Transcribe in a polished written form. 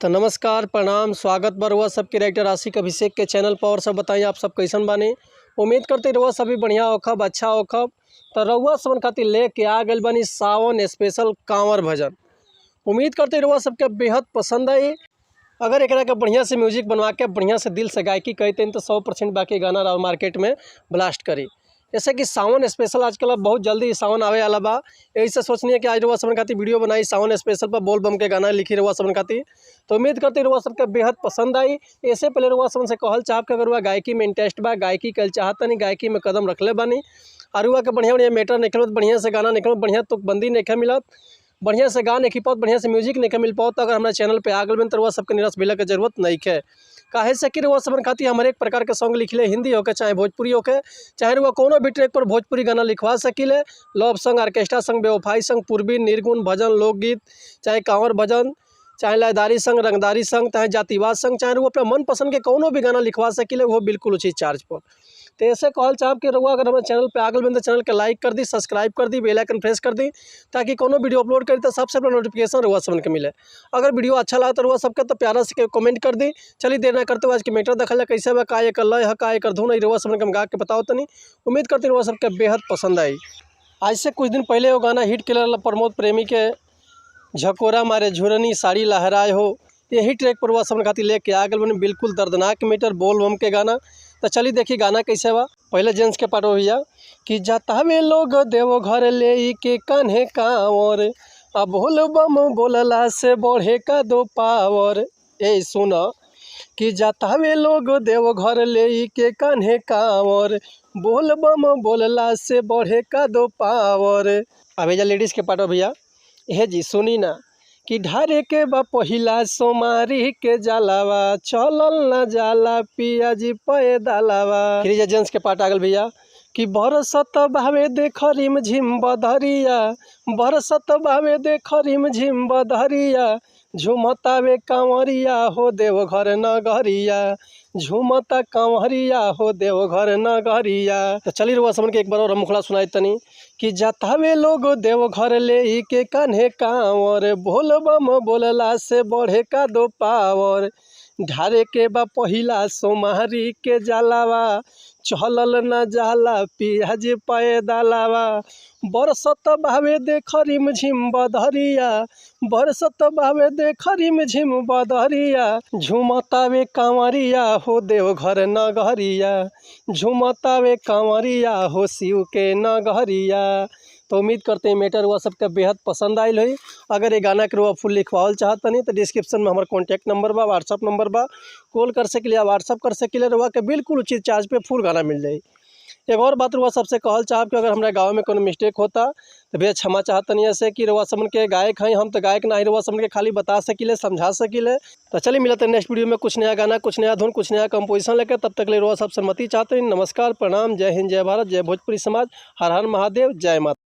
तो नमस्कार, प्रणाम, स्वागत बा रउआ सबके राइटर आशिक अभिषेक के चैनल पर। और सब बताइए, आप सब कैसन बानी? उम्मीद करते रउआ सभी बढ़िया होखब, अच्छा होखब। तो रउआ सबन खातिर लेके आ गइल बानी सावन स्पेशल कांवर भजन। उम्मीद करते रउआ सबके बेहद पसंद आई। अगर एकरा के बढ़िया से म्यूजिक बनवा के बढ़िया से दिल से गायकी करते तो 100% बाकी गाना राउर मार्केट में ब्लास्ट करी। जैसे कि सावन स्पेशल आजकल अब बहुत जल्दी सावन आवे वाला बा, यही से सोचनी है कि आज रउआ सबन खातिर वीडियो बनाई सावन स्पेशल पर बोल बम के गाना लिखी रउआ सबन खातिर। तो उम्मीद करते रउआ सबके बेहद पसंद आई। ऐसे पहले रउआ सबन से कहल चाहब कि अगर रउआ गायकी में इंटरेस्ट बा, गायकी कल चाहतनी, गायकी में कदम रखले बानी और रउआ के बढ़िया बढ़िया मैटर निकलत, बढ़िया से गाना निकलत, बढ़िया तुकबंदी नहीं मिलत, बढ़िया से गा नहीं पाओ, बढ़िया से म्यूजिक नहीं मिल पाओ, तो अगर हमारे चैनल पे आ गइल बानी तो रउआ सबके निराश भइला के जरूरत नहीं है। काहे से कि रउआ सबन खातिर हम हरेक प्रकार के सॉन्ग लिखले, हिंदी होके चाहे भोजपुरी होके, चाहे रउआ कोनो भी ट्रैक पर भोजपुरी गाना लिखवा सकीले। लव सॉन्ग, ऑर्केस्ट्रा संग, बेवफाई संग, पूर्वी, निर्गुण, भजन, लोकगीत, चाहे कांवर भजन, चाहे लयदारी संग, रंगदारी संग, चाहे जातिवाद संग, चाहे रउआ अपना मनपसंद के कोनो भी गाना लिखवा सकीले, वो बिल्कुल उचित चार्ज पर। तो ऐसे कहल चाहब कि रउआ अगर हमारे चैनल पे आ गइल बानी तो चैनल के लाइक कर दी, सब्सक्राइब कर दी, बेल आइकन प्रेस कर दी, ताकि कोनो वीडियो अपलोड करी तो सबसे पहले नोटिफिकेशन रउआ सबन के मिले। अगर वीडियो अच्छा लगा तो रउआ सबके तो प्यारा से कमेंट कर दी। चलिए देर ना करते हुए आज के मैटर देखल जाए कैसे बा, का एकर लय है, का एकर धुन है, रउआ सबन के हम गा के बताओ तनी। उम्मीद करते रउआ सबके बेहद पसंद आई। आज से कुछ दिन पहले वो गाना हिट के प्रमोद प्रेमी के झकोरा मारे झुरनी साड़ी लहराए हो, यही ट्रैक पर रउआ सबन खातिर लेके आ गइल बानी बिल्कुल दर्दनाक मीटर बोल बम के गाना। तो चलिए देखिए गाना कैसे बा। पहले जेंट्स के पार्ट भैया कि जाता लोग देवो घर ले के कान्हे कांवर, आ बोल बम बोलला से बढ़े का दो पावर। ए सुन कि जाता लोग देव घर ले के कान्हे कांवर, बोल बम बोलला से बढ़े का दो पावर। अब भैया लेडीज़ के पार्ट भैया, हे जी सुनी ना कि ढारे के बा पहिला सोमारी के जलावा, चलल न जाला पिया जी पैदलावा। फिर जेंट्स के पार्ट आ गल भैया कि बरसत भावे देख रिम झिम बदरिया, बरसत भावे देख रिम झिम बदरिया, झुमतावे कांवरिया हो देवघर नगरिया, झुमता कांवरिया हो देवघर नगरिया। तो चली रउआ सबन के एक बार और मुखड़ा सुनाई तनी कि जातावे लोग देवघर ले के कान्हे कांवर, बोल बम बोलला से बढ़े का दो पावर, ढारे के बा पहिला सोमहारी के जलावा, चलल न जाला पियाज पैदलावा, बरसत भावे देख रिम झिम बदरिया, बरसत भावे देख रिम झिम बदरिया, झुमतावे कांवरिया हो देवघर नगरिया, झुमतावे कांवरिया हो शिव के नगरिया। तो उम्मीद करते हैं मैटर हुआ सबके बेहद पसंद आयल हुई। अगर ये गाना के रुआ फुल लिखवावल चाहत नहीं तो डिस्क्रिप्शन में हमारे कॉन्टैक्ट नंबर बा, व्हाट्सअप नंबर बा, कॉल कर सकिले या व्हाट्सअप कर सकिले, रुआ के बिल्कुल उचित चार्ज पे फुल गाना मिल जाई। एक और बात रुआ सबसे कहल चाहब कि अगर हमारे गाँव में कोनो मिस्टेक होता तो भैया क्षमा चाहतनी ऐसे कि रुआ सबन के गायक हैं हम, तो गायक ना ही, रुआ सबन के खाली बता सकिले, समझा सकिले। तो चलिए मिलते हैं नेक्स्ट वीडियो में कुछ नया गाना, कुछ नया धुन, कुछ नया कंपोजिशन लेकर। तब तक ले रुआ सब सहमति चाहते हैं। नमस्कार, प्रणाम, जय हिंद, जय भारत, जय भोजपुरी समाज, हर हर महादेव, जय माता।